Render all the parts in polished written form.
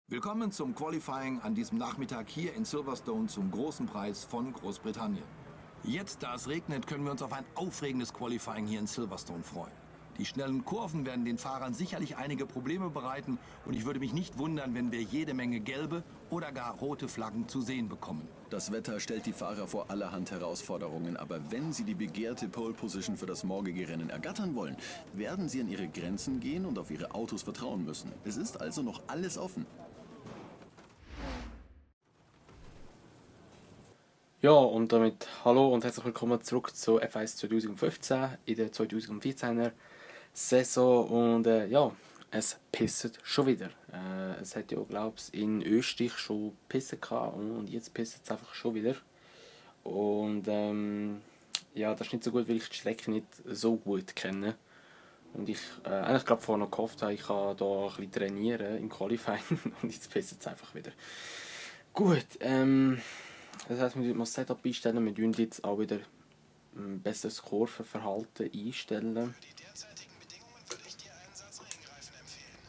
Willkommen zum Qualifying an diesem Nachmittag hier in Silverstone zum großen Preis von Großbritannien. Jetzt, da es regnet, können wir uns auf ein aufregendes Qualifying hier in Silverstone freuen. Die schnellen Kurven werden den Fahrern sicherlich einige Probleme bereiten und ich würde mich nicht wundern, wenn wir jede Menge gelbe oder gar rote Flaggen zu sehen bekommen. Das Wetter stellt die Fahrer vor allerhand Herausforderungen, aber wenn sie die begehrte Pole Position für das morgige Rennen ergattern wollen, werden sie an ihre Grenzen gehen und auf ihre Autos vertrauen müssen. Es ist also noch alles offen. Ja, und damit hallo und herzlich willkommen zurück zu F1 2015 in der 2014er Saison. Und ja, es pisst schon wieder. Es hat ja, glaube ich, in Österreich schon Pissen gehabt und jetzt pisst es einfach schon wieder. Und ja, das ist nicht so gut, weil ich die Strecke nicht so gut kenne. Und ich eigentlich gerade vorher noch gehofft habe, ich kann da ein bisschen trainieren im Qualifying und jetzt pisst es einfach wieder. Gut, das heisst, wir müssen das Setup einstellen. Wir tun jetzt auch wieder ein besseres Kurvenverhalten einstellen. Für die derzeitigen Bedingungen würde ich dir einen Satz Regenreifen empfehlen.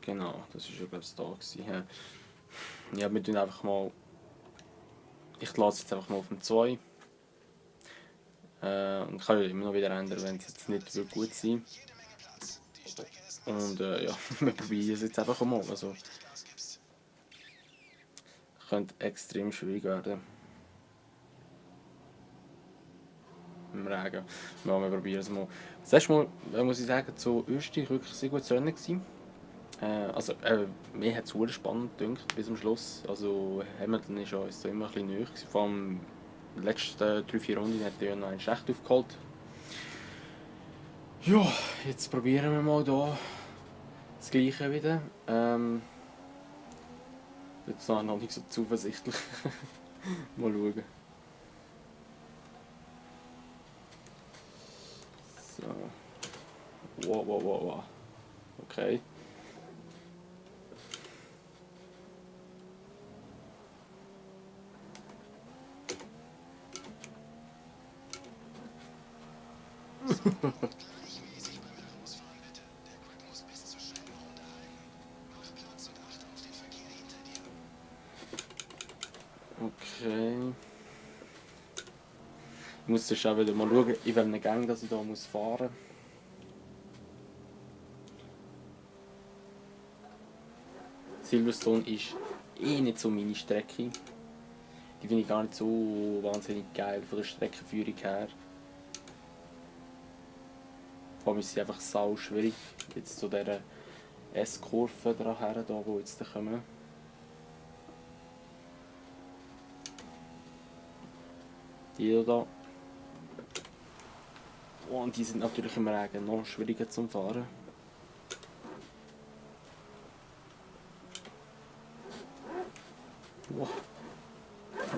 Genau, das war ja, glaube ich, da gewesen. Ja, wir tun einfach mal. Ich lasse jetzt einfach mal auf dem 2. Und ich kann ja immer noch wieder ändern, wenn es jetzt nicht gut sein wird. Jede Menge Platz. Die Strecke ist Und ja, wir probieren es jetzt einfach mal. Also, richtig ausgibst. könnte extrem schwierig werden. Im Regen. Ja, wir probieren es mal. Das erste Mal, muss ich sagen, zu Österreich wirklich sehr gutes Rennen gewesen. Mir hat es sehr spannend gedacht, bis zum Schluss. Also Hamilton ist ja uns da immer ein bisschen näher gewesen. Vor allem in den letzten 3-4 Runden hat er ja noch einen schlecht aufgeholt. Ja, jetzt probieren wir mal hier das Gleiche wieder. Jetzt noch nicht so zuversichtlich. Mal schauen. So. Wow. Okay. Gleichmäßig beim Herausfahren bitte. Der Grip muss bis zur schnellen Runde halten. Mach Platz und achte auf den Verkehr hinter dir. Okay. Ich muss jetzt auch wieder mal schauen, in welchem Gang dass ich hier fahren muss. Silverstone ist eh nicht so meine Strecke. Die finde ich gar nicht so wahnsinnig geil von der Streckenführung her. Vor allem ist sie einfach sau schwierig. Jetzt zu dieser S-Kurve daher, da wo jetzt kommen. Die da. Und die sind natürlich im Regen noch schwieriger zum Fahren.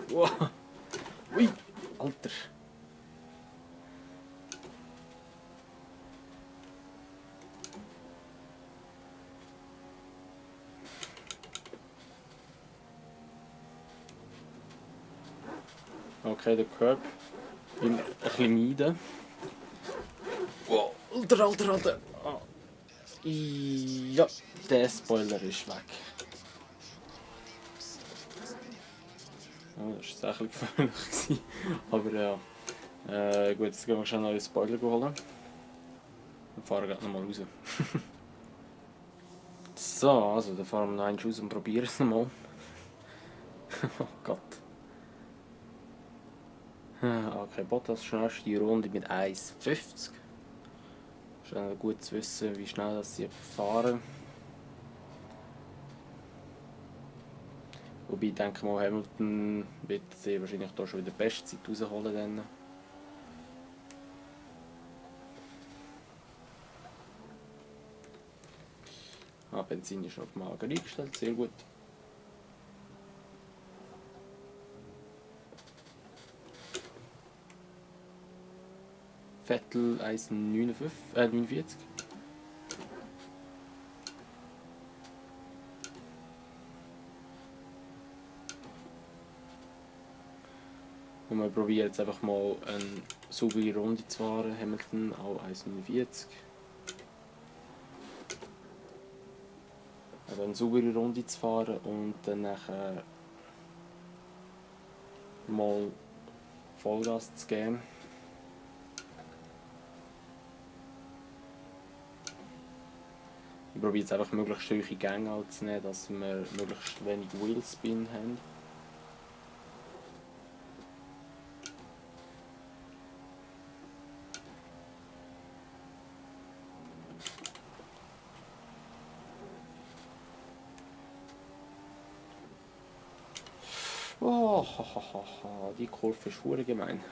Wow. Ui, Alter. Okay, der Curb will ein bisschen meiden. Wow, Alter. Ah. Ja, der Spoiler ist weg. Oh, das war ein bisschen gefährlich. Aber ja. Gut, jetzt gehen wir schnell einen neuen Spoiler holen. Und fahren gerade nochmal raus. So, also dann fahren wir noch einen raus und probieren es nochmal. Oh Gott. Okay, Bottas schnellste Runde mit 1,50. Ist gut zu wissen, wie schnell das sie fahren. Wobei ich denke mal, Hamilton wird sie wahrscheinlich da schon wieder die Bestzeit rausholen. Dann. Benzin ist auf mager eingestellt, sehr gut. Vettel 1,49. Und wir probieren jetzt einfach mal einen saubere Runde zu fahren. Hamilton auch 1,49. Also eine saubere Runde zu fahren und dann nachher mal Vollgas zu geben. Ich probiere jetzt einfach möglichst hohe Gänge anzunehmen, dass wir möglichst wenig Wheelspin haben. Oh, die Kurve ist verdammt gemein.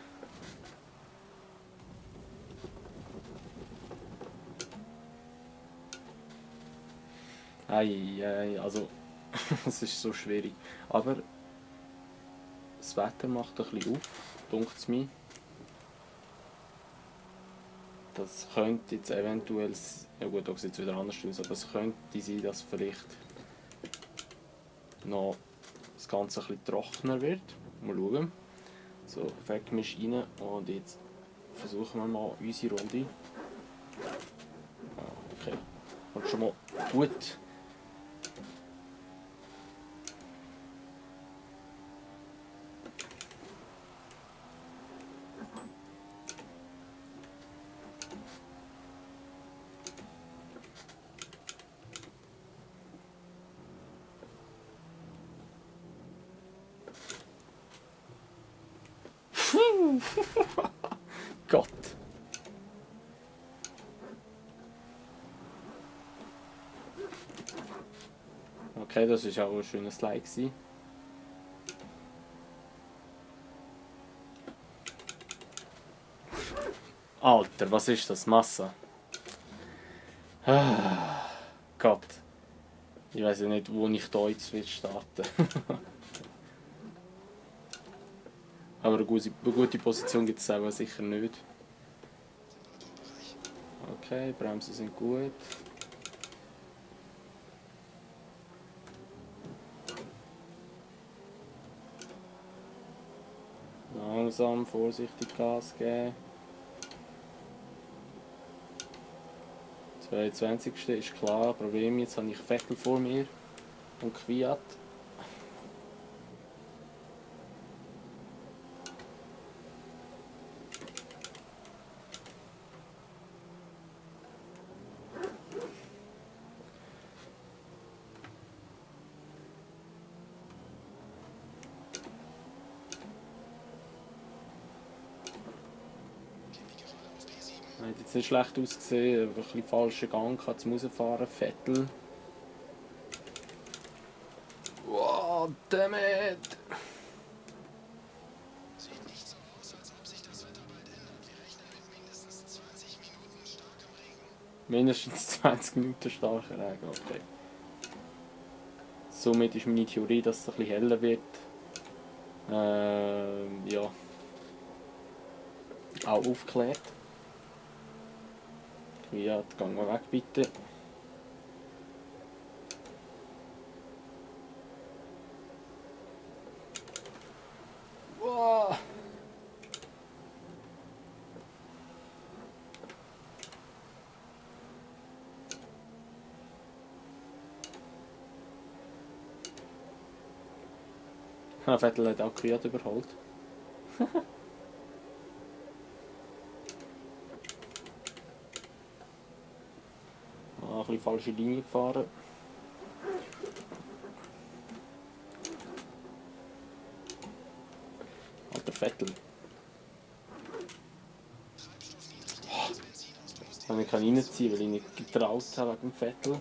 Also es ist so schwierig. Aber das Wetter macht ein bisschen auf, dunkt es mir. Das könnte jetzt eventuell, ja gut, da sieht es wieder anders aus, aber es könnte sein, dass vielleicht noch das Ganze ein bisschen trockener wird. Mal schauen. So, Fettgemisch rein und jetzt versuchen wir mal unsere Runde. Okay, und schon mal gut. Gott. Okay, das war auch ein schönes Like. Alter, was ist das? Massa. Ah, Gott. Ich weiß ja nicht, wo ich da jetzt will starten. Aber eine gute Position gibt es auch sicher nicht. Okay, Bremsen sind gut. Langsam, vorsichtig Gas geben. 22. ist klar, Problem, jetzt habe ich Vettel vor mir und Kvyat. Hat jetzt nicht schlecht ausgesehen, aber ein bisschen falschen Gang hat zum Rausfahren. Vettel. Wow, dammit! Sieht nicht so aus, als ob sich das Wetter bald ändert. Wir rechnen mit mindestens 20 Minuten starkem Regen. Mindestens 20 Minuten starker Regen, okay. Somit ist meine Theorie, dass es ein bisschen heller wird. Ja. Auch aufgeklärt. Ja, gehen wir weg bitte. Wow. Vettel hat auch Kvyat überholt. Ein bisschen falsche Linie gefahren. Alter Vettel. Ich kann reinziehen, weil ich nicht getraut habe wegen dem Vettel.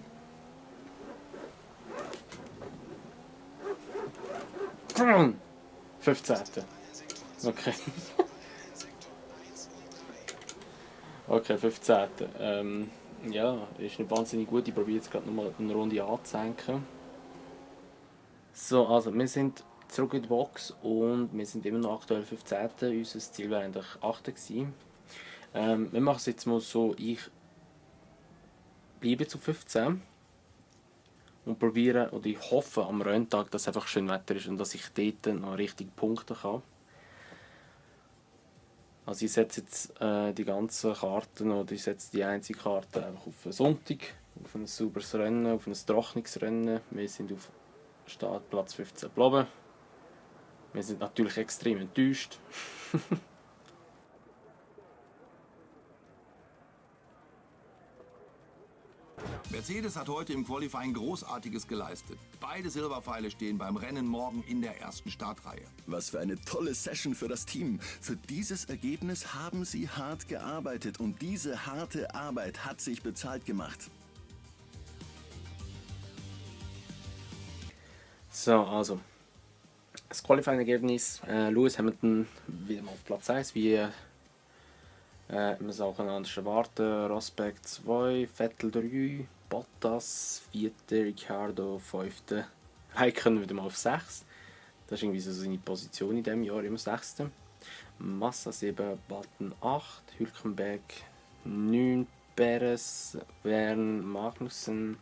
Hm. 15. Okay. Okay, 15. Ja, ist nicht wahnsinnig gut. Ich probiere jetzt gerade nochmal eine Runde anzusenken. So, also wir sind zurück in die Box und wir sind immer noch aktuell 15. Unser Ziel wäre eigentlich 8. gewesen. Wir machen es jetzt mal so, ich bleibe zu 15 und probiere, oder ich hoffe am Renntag, dass es einfach schön Wetter ist und dass ich dort noch richtig punkten kann. Also ich setze jetzt die ganzen Karten, oder ich setze die einzige Karte einfach auf einen Sonntag, auf ein sauberes Rennen, auf ein trockenes Rennen. Wir sind auf Startplatz 15 geblieben. Wir sind natürlich extrem enttäuscht. Mercedes hat heute im Qualifying Großartiges geleistet. Beide Silberpfeile stehen beim Rennen morgen in der ersten Startreihe. Was für eine tolle Session für das Team. Für dieses Ergebnis haben sie hart gearbeitet und diese harte Arbeit hat sich bezahlt gemacht. So, also das Qualifying-Ergebnis. Lewis Hamilton wieder mal auf Platz 1, wie man es auch anders erwarten. Rosberg 2, Vettel 3, Bottas 4, Ricciardo 5, Raikkonen wieder mal auf 6. Das ist irgendwie so seine Position in diesem Jahr, immer 6. Massa 7, Button 8, Hülkenberg 9, Perez, Verne, Magnussen,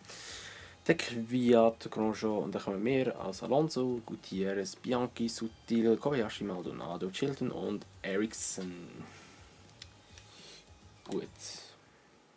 der Kvyat, Grosjean und dann kommen wir als Alonso, Gutierrez, Bianchi, Sutil, Kobayashi, Maldonado, Chilton und Ericsson. Gut.